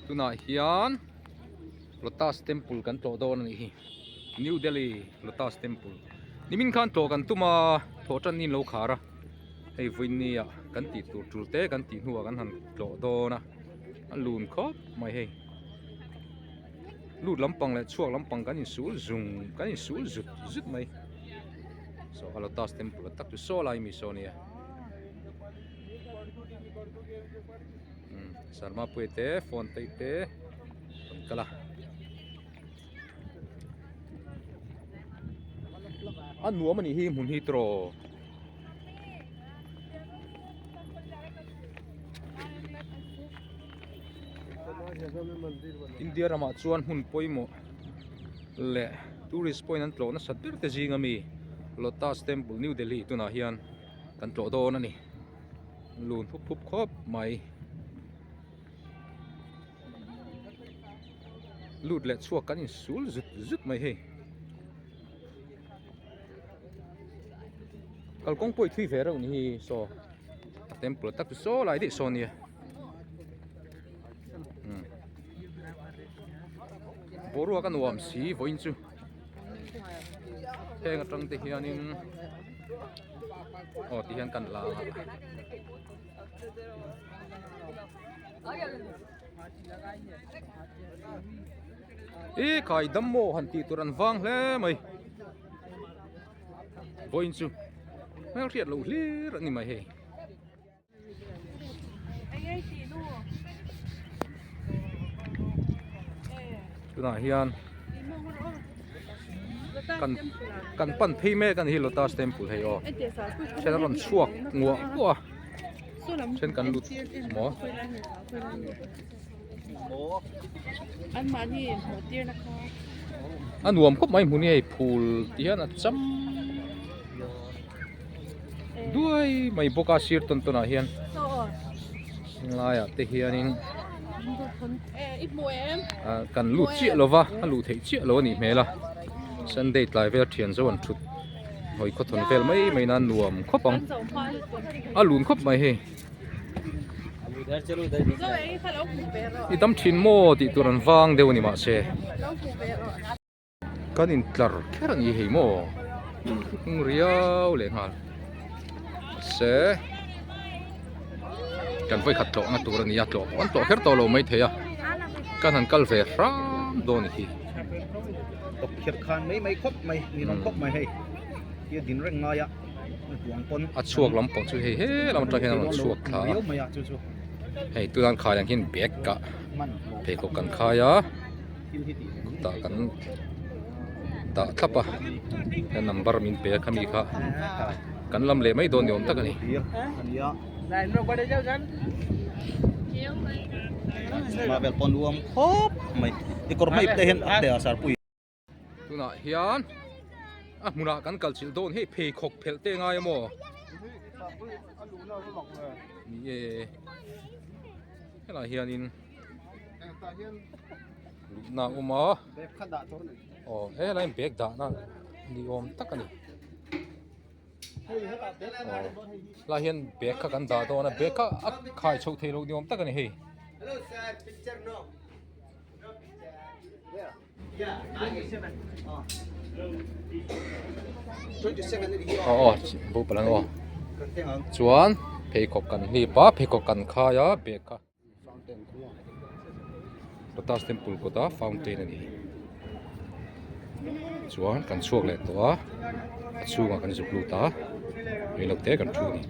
Tunah hian Lotus Temple kan tlawh dawn a nih hi New Delhi Lotus Temple nimin khan tlawh kan tum a thawh tan niin lo khar a hei vawiin ah kan tih tur tul te kan tih hnuah kan han tlawh dawn a a lun khawp mai hei lut lampang leh chhuak lampang kan insul zung kan insul zut zut mai saw a Lotus Temple tak chu saw lai mi saw a nia. Sarma pui te phone te te rawn kal a a nuam a nih hi hmun hi tiraw India ramah chuan hmun pawimawh leh tourist point an tlawh nasat ber te zing ami Lotus Temple New Delhi tunah hian kan tlawh dawn a ni. Lun phup phup khawp mai. Lut leh chhuak kan insul zut zut mai hei. Kalkawng pawh i thui ve reuh ni hi saw a temple tak chu saw lai daih saw nia. Hmm. Boruak a nuam si vawiin chu. Heng atang te hianin aw ti hian kan la a i khai dam maw han tih tur an vang hle mai vawiin chu hmelhriat loh hlir a ni mai hei. Tunah hian kan kan pan phei mek a ni hi lotus temple hei aw then a rawn chhuak nguah nguah a then kan lut maw. A nuam khawp mai hmun hi hei phul ti hian a cham. Duai mai bawk a sir tawn tawn ah hian helaiah te hianin ah kan lut chiah lo va a luh theih chiah lo a nih hmel a sunday tlai vel thian zo an thut hawi khawthawn vel mai mai nan nuam khawp ang a lun khawp mai hei i dam thin maw tih tur an vang deuh a ni mahse. Kan intlar kher a ni hei maw hnung riau leh nghal mahse kan vawikhat tlawhna tur a ni a tlawh pawh an tlawh kher tawh lo maithei a kan han kal ve hram dawn a ni hi. Tawpkhirh khan mai mai khawp mai ninawm khawp mai hei hi a din reng ngai a a chhuak lam pawh chu hei he lam atang hian a rawn chhuak thla a hei tunah an khai ang hian bag ah pheikhawk kan khai a. Tah kan dah thlap a a number min pe a khami kha kan lam leh mai dawn ni awm tak a ni. Tunah hian a hmunah kan kal chilh dawn hei pheikhawk phelh te ngai a maw ni e helaiah hianin. Luhna a awm a aw helai bag dahna ni awm tak a ni aw helai hian bag kha kan dah dawn a bag kha a khai chhoh theih loh ni awm tak a ni hei. Aw aw bo palh ang aw chuan pheikhawk kan hlip a pheikhawk kan khai a bag kha. Lotus temple kawta fountain a ni chuan kan chhuak leh tawh a a chhungah kan zuk lut a reilote kan thu a ni.